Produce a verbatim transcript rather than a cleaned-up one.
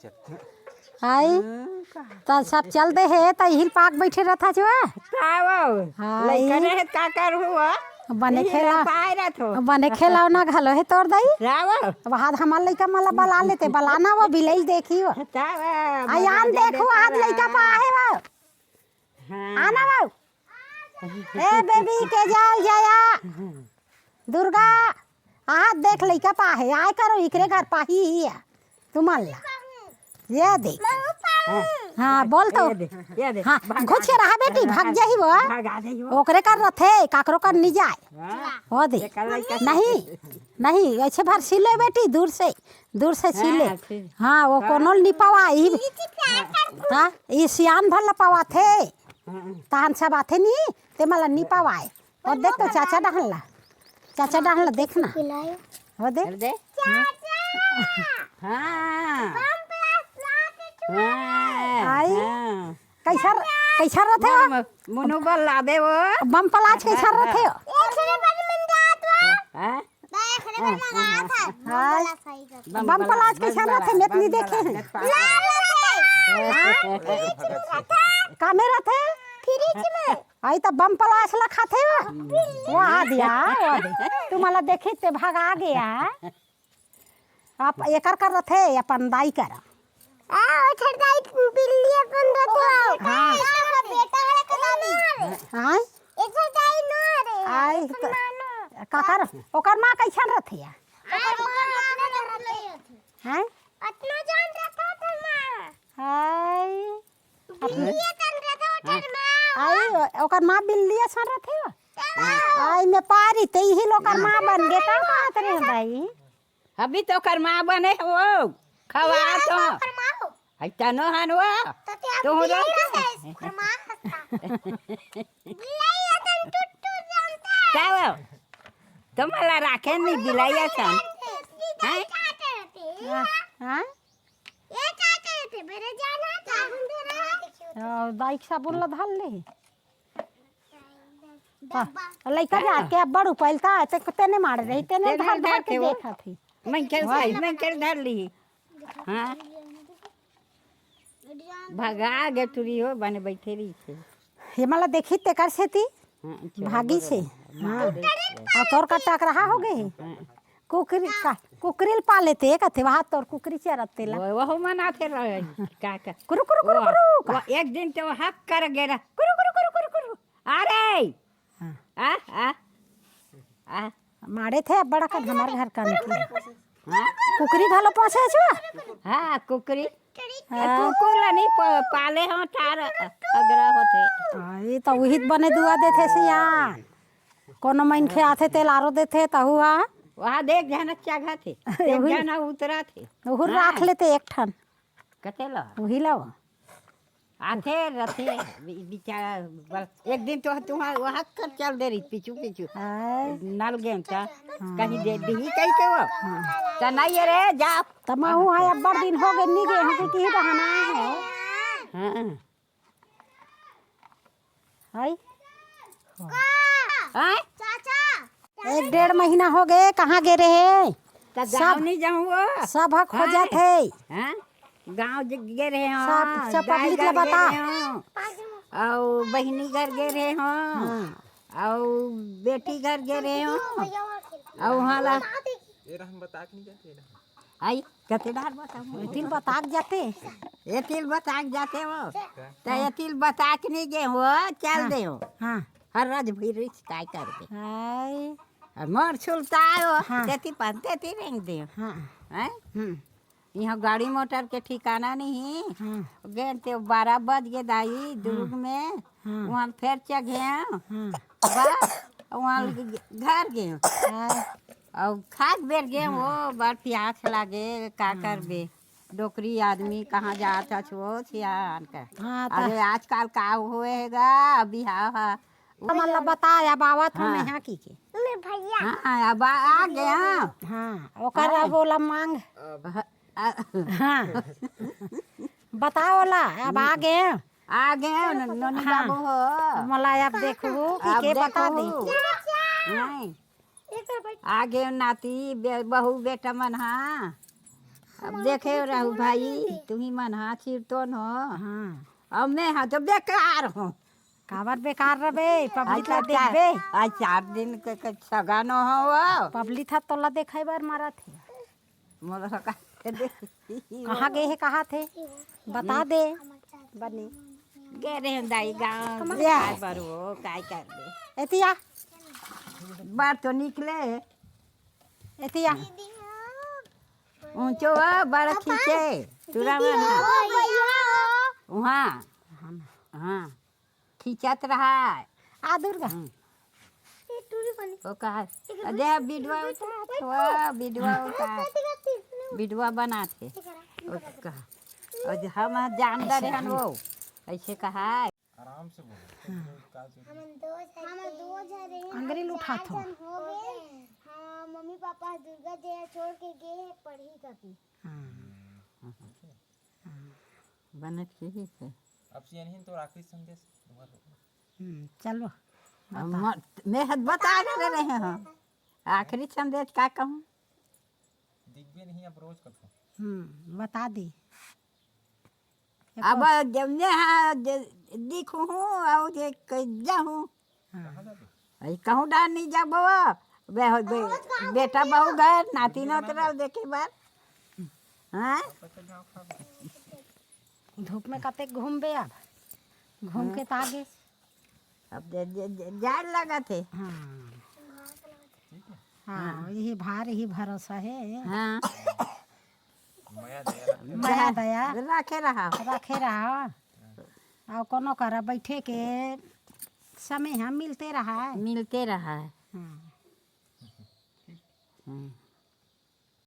आई। त सब चल दे हे, त इहिल पाक बैठे रहत हस वा। का वो? हाँ, लइका ई रहे त का करहूँ वो? बने इही खेला, ला पाए रहत हो। बने खेलौना घलो हे तोर दाई। का वो? अब हाथ हमार लइका मन ला बला लेते, बलाना वो बिलई देखी वो। का वो? आई आन देखू, आज लइका पा हे वो। हाँ। आना वो। ए बेबी के जाल जया। दुर्गा, हाथ देख लइका पा हे, आय करो इकरे घर पाही ही है। तुमन ला। ये देख। हाँ, बोल तो। ये दे, ये दे। हाँ, भाग घुच के रहा बेटी, भाग जाही वो। भाग आ जाही वो। ओकरे कर रथे, काकरो कर नी जाय। हाँ। वो दे। एकर लइका नहीं, नहीं, ऐसे भर सिले बेटी, दूर से, दूर से सिले। हाँ, ठीक। हाँ, वो हाँ। कोनो नी पवा, ई, हाँ, ई सियान भर ला पवा थे। हाँ। तहन सब आथे नी, ते मला नी पवाए। वो देख तो चाचा डहन ला, चाचा डहन ला देख ना। पिलायो। वो देख। अरे दे। चाचा। हाँ। बम प्लास ला के छुआ। हाँ, आई। हाँ। कैसा, कैसा रथे वो? मम-, मुनु बल लाबे वो। बम प्लास कैसा रथे वो? एक से बड़ी मंदात वो। हाँ? बा, एक से बड़ी मंदात है। हाँ। बम प्लास सही कर। बम प्लास कैसा रथे? मैं तो नहीं देखे हैं। ला, ला, ला। हाँ? फ्रिज में रथे। का में रथे? फ्रिज में। आई त बम प्लास ला खाथे वो। वो आ दिया, वो आ दिया। तू मला देखी ते भाग आ गया। आप एकर कर रथे, अपन दाई कर। आ, ओकर दाई बिल्ली अपन रथे। हाँ। बेटा है कदानी। हाँ? एकर दाई नो रे। आई एकर त-, माँ नो। का कर? ओकर माँ कैसन रथे या? आ, ओकर माँ अपने तरह रथे। हैं? अतना जान रथा त माँ। हाय। बिल्ली असन रथे ओकर माँ। आई, ओकर माँ बिल्ली असन रथे। हाँ। आई में पारी, ते ही ओकर माँ बन गे, का बात रे दाई? अभी तो ओकर माँ बने हो, खवा तो। ओकर माँ हो। आई तनो हन वो। तो ते तो हो बिल्ली जाओ। रहे, ओकर माँ हंसता। बिल्ली असन टुट्टू जानता। का वो? तुम्हाला राखे नहीं बिलाई असन। हैं? हाँ? ये का कहते? मेरे जाना साबुन दे रहे हैं। आ, दाई के साबुन ला धर ले। डब्बा। लइका जाके अब्बड़ उपाइलता है, ते, तेने मार रही, तेने तेने धर धर धर के के वो। देखत ही। मैं चल वाह। गई, मैं चल धर ली। हाँ। भगा गे टुरी हो, बने बैठे रही थे। ये मला देखी तेकर सेती। हाँ, चलो, भागी बोलो से। ना। हाँ। मार दे। और तोर का टकराहा हो गए। हाँ। कुकरी का, कुकरी ल पाले ते कथे, वहाँ तोर कुकरी चरत तेला। वो, वो मन आथे रहे, का, का। कुरु, कुरु, कुरु, वो, कुरु, का। वो एक दिन तो हक कर गे रहा, कुरु, कुरु, कुरु, कुरु, कुरु। अरे! हाँ। आ, आ, आ। मारे थे बड़ा कन हमार घर का निकले। हाँ? कुकरी घलो पोसे छो? हाँ, कुकरी। हाँ। कुकुर ला नहीं प-, पाले हो, ठार अगरा होथे। हाँ, ये तो उहित बने दुआ देथे सियान। कोनो मनखे आथे, तेल आरो देथे, तहु हा। वहाँ देख, झन चघा थे, देख, उही। झन उतरा थे। उहुर हाँ। राख लेते एक ठन। कते ला? उही ला वो। आथे रथे, बि-, बिचारा, बस, एक दिन तो तुहार वहाँ कर चल दे रही, पीछू, पीछू। हाँ। नल गेम ता, हाँ। कहीं दे दी, कहीं के वो। हाँ। त नहीं रे, जा। त महू है, अब्बड़ दिन हो गए, नहीं गए, हम कहीं बहाना है। हाँ। हाय। हाँ? चाचा। एक डेढ़ महीना हो गए, कहाँ गे रहे? त गाँव सब, नहीं जाऊँ वो। सब ह खोजत हाँ। है। हाँ? गाँव ज-, गे रहे हो, सब, सब दाई पब्लिक घर ला गे बता। रहे हो, अउ बहिनी घर गे रहे हो, हाँ। अउ बेटी घर गे रहे हो, अउ वहाँ ला ये रहा, हम बता के नहीं जाते, ये रहा। आई, कते डार बताऊँ? एतिल बताक जाते। एतिल बताक जाते हो। त एतिल बताक नहीं गे हो, चल हाँ, दे हो। हाँ। हर राज भैर रिस काय करते। हाय। अउ मोर सुलता हो, हाँ। तेती पान तेती रेंग दे हो। हाँ। हैं? हम्म। यहाँ गाड़ी मोटर के ठिकाना नहीं। हाँ। गेन ते बारह बज गे दाई, दुर्ग हाँ। में। हाँ। वहाँ फेर चघे। हाँ। बस, वहाँ हाँ। घर गे। हाँ। अउ खाक बेर गे, हाँ। वो बड़ प्यास लागे, का हाँ। करबे? डोकरी आदमी कहाँ जात हस वो सियान का। हाँ, त अरे आजकल का होए हे गा, बिहाव हा। हमन ला बता, अब आवत हन हाँ। यहाँ की के। ले भैया। हाँ, अब आ, आ गया। हाँ, ओकर हाँ। अब ओला मांग। आ, आ, हाँ। बताओ ला, अब आ गए। आ गए, न-, नोनी हाँ। बाबू हो। मोला अब देखू कि अब के बता देखू। दी। नहीं। आ गए नाती, बे-, बहू बेटा मन, हाँ। अब देखे रहू भाई, तुही मन हा चिरतोन हो। हाँ। अब मैं हा तो बेकार हूँ। काबर बेकार रबे, पब्लिक ला देखबे। आज चार दिन के, के सगानो हो वो। पब्लिक हा तोला देखाई बर मारा थे। मोला का दे। कहाँ गे हे, कहाँ थे? बता दे। बने। गे रहे दाई गाँव। या। काय बर वो, काय कर दे। एतिया। बार तो निकले। एतिया। ऊंचो बड़ खींचे। तुरा में ना। वहाँ। हाँ। खींचत रहा। आ दुर्गा। हम्म। वो कहा, अरे वीडियो उतार, वो वीडियो उतार, वीडियो बनाथे। वो कहा, और हम जानदार हन वो, ऐसे कहा। आराम से बोलो। हमन दो झन, हमन दो झन रहे, अंगरी हम उठात चार हो। झन हो गए। हाँ, मम्मी पापा दुर्गा जी छोड़ के गए हैं पढ़ी कती। हाँ। बने ठीक है। अब सियनहिन तो आखिरी संदेश तुम्हारे। हम्म, चलो। अब बता। मत, मैं हद बता के रहे हैं। आखिरी संदेश का कहूँ? दिखबे नहीं अब रोज कथो। हम्म, बता दी। अब जब मैं हाँ, जे दिखूँ और जे क-, जाहूँ। हाँ। कहाँ जाबे? अरे कहूँ डार नहीं जाबो। बे-, बे-, बेटा बहू घर, नाती नोतरा देखे बर। हाँ? धूप में कते घूमबे अब? घूम के हाँ। त आगे। अब जे, जे, जे, जाए लगा थे। हाँ। ठीक है। हाँ, हाँ। यही भार, यही भरोसा है। हाँ। मया दया रखे। मया दया। रखे रहा। रखे रहा। और कोनो करा बैठे के समय हम मिलते रहा है। मिलते रहा है। हाँ। हम्म।